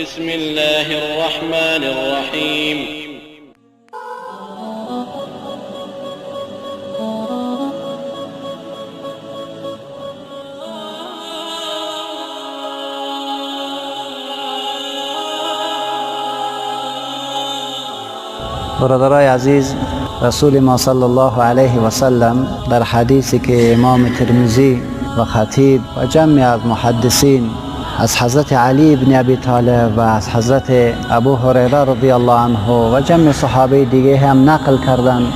بسم الله الرحمن الرحیم. برادرای عزیز، رسول ما صلی الله علیه و سلم در حدیثی که امام ترمذی و خطیب و جمعی از محدثین از حضرت علی بن ابی طالب و از حضرت ابو هریره رضی الله عنه و جمع صحابه دیگه هم نقل کردند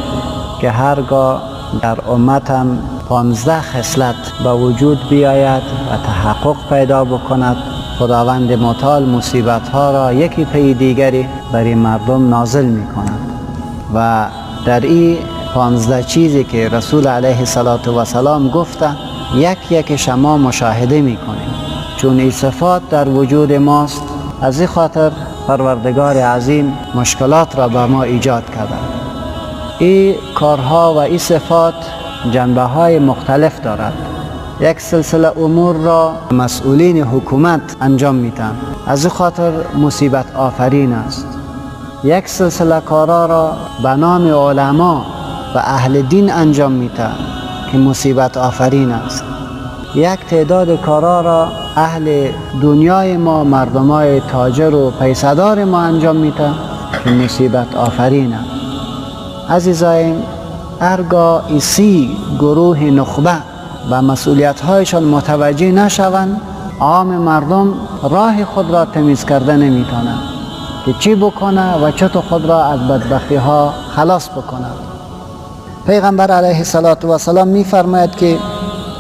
که هرگاه در امتم 15 خصلت به وجود بیاید و تحقق پیدا بکند، خداوند متعال مصیبت ها را یکی پی دیگری برای مردم نازل می کند. و در این 15 چیزی که رسول علیه الصلاة والسلام گفته، یک یک شما مشاهده می کنیم. چون این صفات در وجود ماست، از این خاطر پروردگار عظیم مشکلات را به ما ایجاد کرده. این کارها و این صفات جنبه های مختلف دارد. یک سلسله امور را مسئولین حکومت انجام میدن، از این خاطر مصیبت آفرین است. یک سلسله کارا را به نام علما و اهل دین انجام میدن که مصیبت آفرین است. یک تعداد کارا را اهل دنیای ما، مردمای تاجر و پیسدار ما انجام میدن که مصیبت آفرین است. عزیزایم، هرگاه ایسی گروه نخبه و مسئولیت هایشان متوجه نشوند، عام مردم راه خود را تمیز کرده نمیتونند که چی بکنه و چطور خود را از بدبختی ها خلاص بکنه. پیغمبر علیه الصلاة والسلام میفرماید که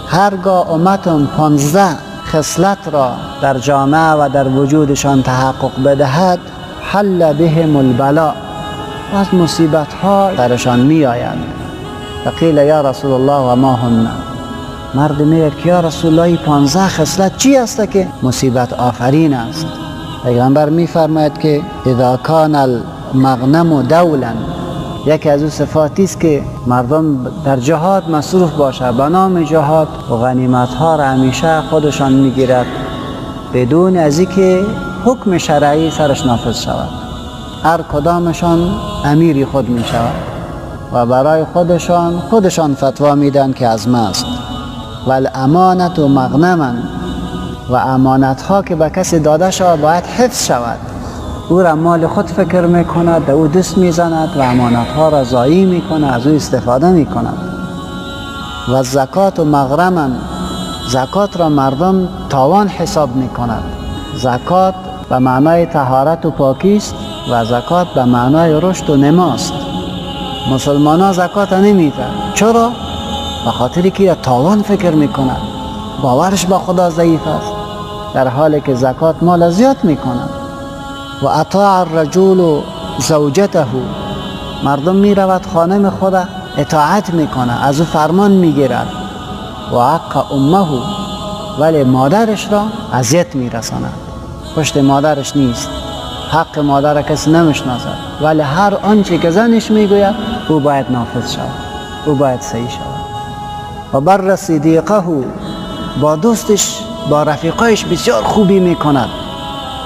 هرگاه امتم 15 خصلت را در جامعه و در وجودشان تحقق بدهد، حل بهم البلاء، از مصیبت ها درشان می آید. فقیل یا رسول الله و ما هن. مرد میگه که یا رسول الله، 15 خصلت چی است که مصیبت آفرین است؟ پیغمبر میفرماید که اذا کان المغنم دولا، یکی از او صفاتی است که مردم در جهاد مصروف باشه، به نام جهاد و غنیمت ها را همیشه خودشان میگیرد بدون از اینکه حکم شرعی سرش نافذ شود. هر کدامشان امیری خود می شود و برای خودشان خودشان فتوا میدن که از ما است. و الامانت و مغنما، و امانت ها که به کسی داده شود باید حفظ شود. او را مال خود فکر میکند، او دست میزند و امانت ها را ضایع میکنه، از او استفاده میکند. و زکات و مغرما، زکات را مردم تاوان حساب میکند. زکات به معنای طهارت و پاکی است و زکات به معنای رشد و نماست. مسلمان ها زکات نمیدن. چرا؟ به خاطری که تاوان فکر میکند، باورش با خدا ضعیف است، در حالی که زکات مال زیاد میکند. و اطاع الرجل زوجته، مردم میرود خانم خود اطاعت میکنه، از او فرمان میگیرد. و عق امه، ولی مادرش را اذیت میرساند، پشت مادرش نیست، حق مادر کسی نمیشناسد، ولی هر آنچه که زنش میگوید او باید نافذ شود، او باید صحیح شود. و بر صدیقه، با دوستش با رفیقایش بسیار خوبی میکند.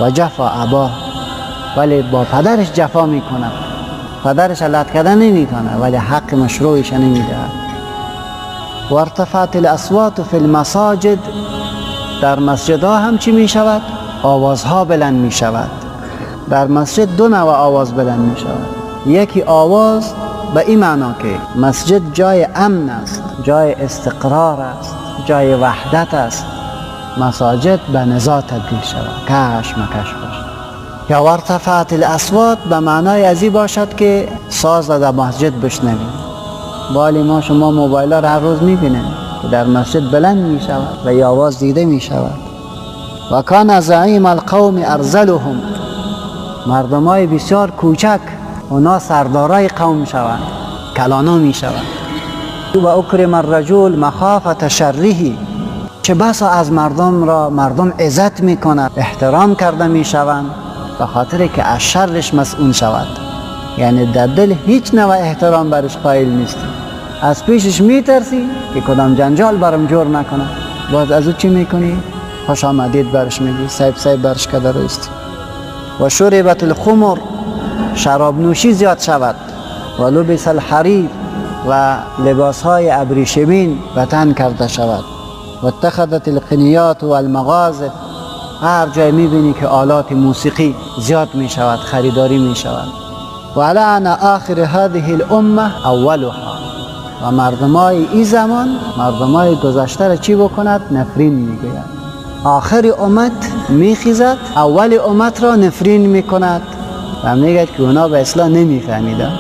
و جفا ابا، ولی با پدرش جفا میکند، پدرش لط کردن نمیکنه ولی حق مشروعش نمیدهد. و ارتفعت الاصوات فی المساجد، در مسجدها هم چی میشود؟ آوازها بلند میشود. در مسجد دو نوع آواز بلند میشود. یکی آواز به این معنا که مسجد جای امن است، جای استقرار است، جای وحدت است. مساجد به نزاع تبدیل شود، کش مکش باشد. یا ارتفعت الاصوات به معنای ازی باشد که ساز را در مسجد بشنویم. بالی ما شما موبایل را هر روز میبینیم که در مسجد بلند میشود و یا آواز دیده میشود. و کان زعیم القوم ارذلهم، مردمای بسیار کوچک اونا سردارای قوم شوند، کلانا میشوند. و اکرم الرجل مخافت شره، چه بسا از مردم را مردم عزت میکند، احترام کرده میشوند به خاطر که از شرش مسئول شود. یعنی در دل هیچ نوع احترام برش قائل نیستی، از پیشش میترسی که کدام جنجال برم جور نکنه، باز از او چی میکنی؟ خوش آمدید برش میگی، صاحب صاحب برش کده رستی. و شربت الخمر، شراب نوشی زیاد شود. و لبس الحریر، و لباس های ابریشمین به تن کرده شود. و اتخذت القنیات و المغازف، هر جای میبینی که آلات موسیقی زیاد میشود، خریداری میشود. و لعن آخر هذه الامه اولها، و مردمای این زمان مردمای گذشته را چی بکند؟ نفرین میگوید. آخر امت میخیزد، اول امت را نفرین میکند و میگه که اونا به اصلاح نمیفهمیدن.